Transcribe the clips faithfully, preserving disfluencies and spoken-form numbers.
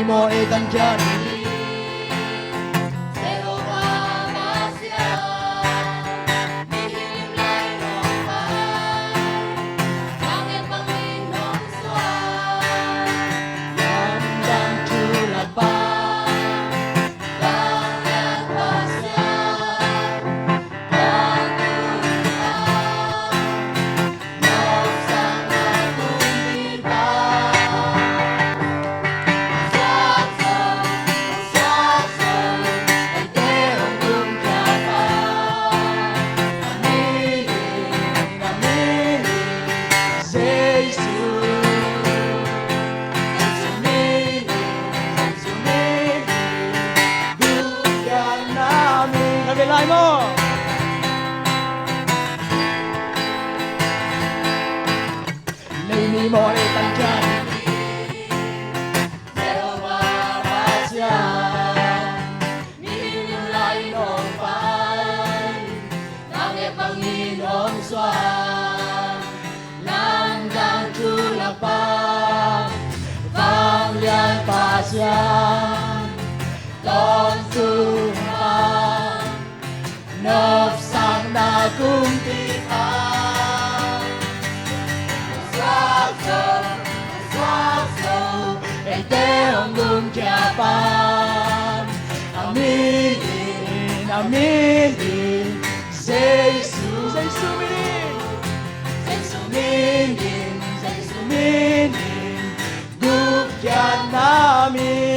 Maw ei tankhia ni. Jehovah Pasian, mihing lim lai nong pai, vanglian bangin nong suak, lamdang thu lakpa, vanglian Pasian, nong tung pai. Lai maw? Leimi maw, lei tan kian. Jehovah Pasian, mihing lim lai nong pai, nang e bangin nong suak, lamdang thu lakpa, vanglian Pasian, tawntung pa, nopsakna kumpipa. Suak zo, suak zo, eite hong gumkhia pa. A min in, a min in, Jesu, Jesu min in, Jesu min in, Jesu min in, gupkhiatna min.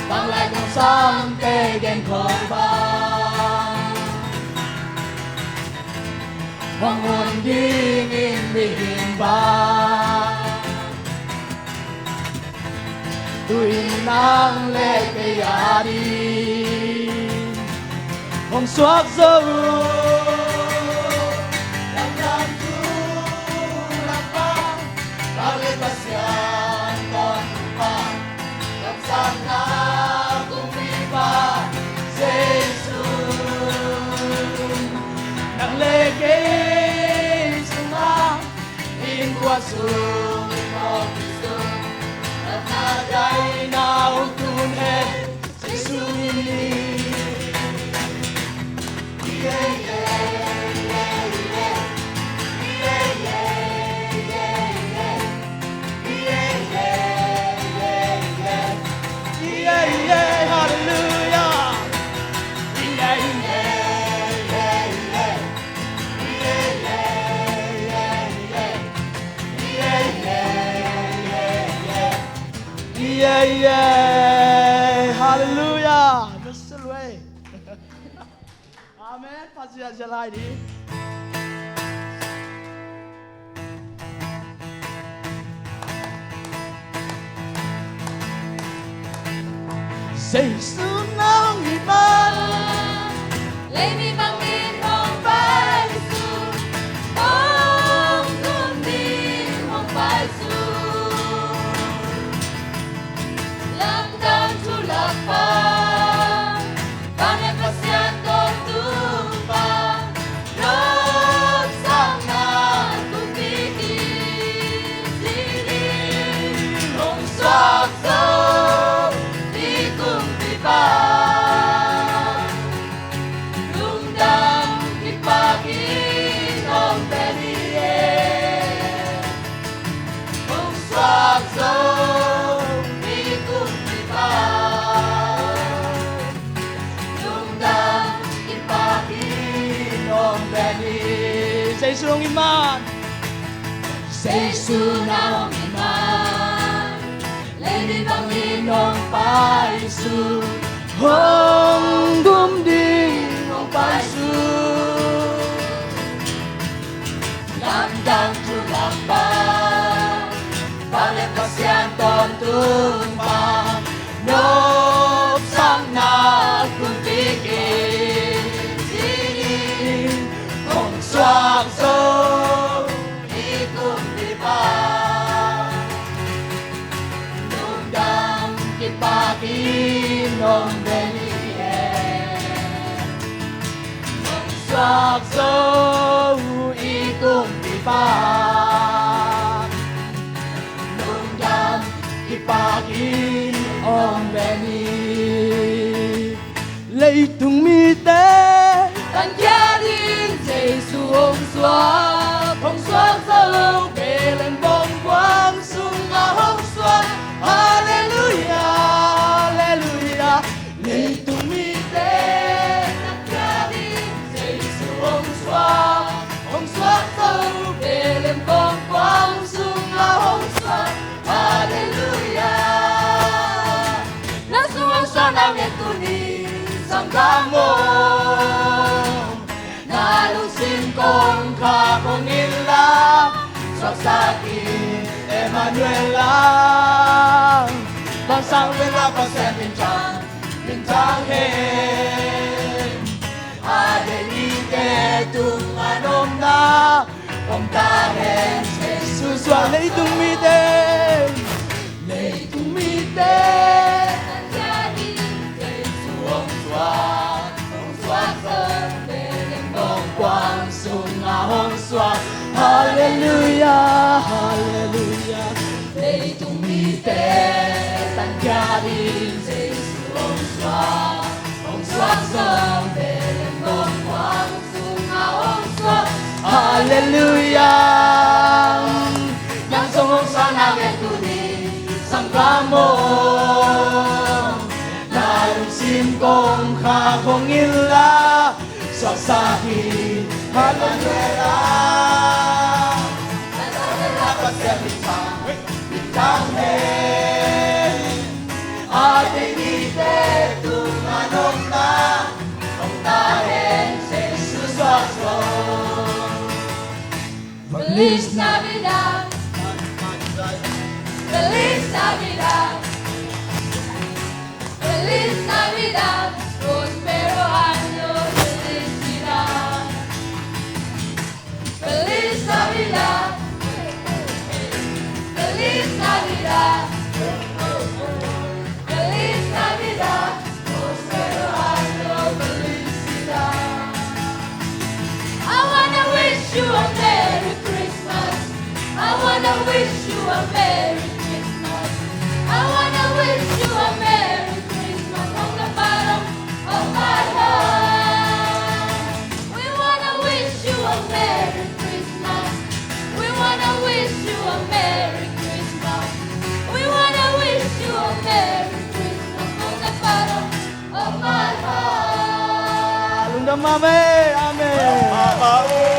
Tanglai Kong Sangte gen khol bang, hong hun dingin mihing bang, tu-in nang le kei ading hong suak zo. Lamdang thu lakpa, vanglian Pasian tawntung pa, nopsakna kumpipa, Jesu. Nang le kei sungah, innkuan sung, innkuan sung, na daina hong tun hen, Jesu min in. Halleluijah. Halleluijah. Amen. Pasian zia lai dih. Jesu nang i man, leimi bangin hong paisuk, hong gum ding hong paisuk. Lamdang thu lakpa, vanglian Pasian tawntung pa, nopsakna kumpi kim ci ding hong suak zo i kumpipa. Lungdam kipakin hong pai ni e. Hong suak zo i kumpipa. Lungdam kipakin hong pai ni. Jesu nang i man, Jesu nang i man, leimi bangin hong paisuk, hong gum ding hong paisuk. Lamdang thu lakpa, vanglian Pasian tawntung pa, Pak zo i kumpipa, lungdam kipakin om ve ni. Leitung mite tankhia ding Jesu hong suak, hong suak zo Bethlehem bawngkuang sungah hong suak. Halleluia, halleluia. Leitung mite tankhia ding Jesu hong suak, hong suak zo Bethlehem bawngkuang sungah hong suak. Halleluia. Na sung hong suak na ngen tuni sanggam aw. Na lungsim kong khak hong inla, suaksak in Emmanuel la. Bang sang vel ah Pasian minthang, minthang hen. A deih mite tungah na om na, om ta hen. Jesu suak leitung mite, leitung mite tankhia ding Jesu hong suak, hong suak zo Bethlehem bawngkuang sungah hong suak. Halleluia, halleluia. Leitung mite tankhia ding Jesu hong suak, hong suak zo Bethlehem bawngkuang sungah hong suak. Halleluia. Nang zong hong suak na ngen tuni sanggam aw. Na lungsim kong khak hong inla, suaksak in Emmanuel la. Na sang vel ah Pasian minthang, minthang hen. A deih mite tungah na om na, om ta hen. Jesu suak zo. Feliz Navidad. Feliz Navidad. Feliz Navidad. Próspero año, felicidad. Feliz Navidad. Feliz Navidad. Feliz Navidad. Próspero año, felicidad. I wanna wish you a Merry Christmas. I wanna wish you a Merry Christmas. I wanna wish you a Merry Christmas from the bottom of my heart. We wanna wish you a Merry Christmas. We wanna wish you a Merry Christmas. We wanna wish you a Merry Christmas from the bottom of my heart. Lungdam mahmah e. Amen.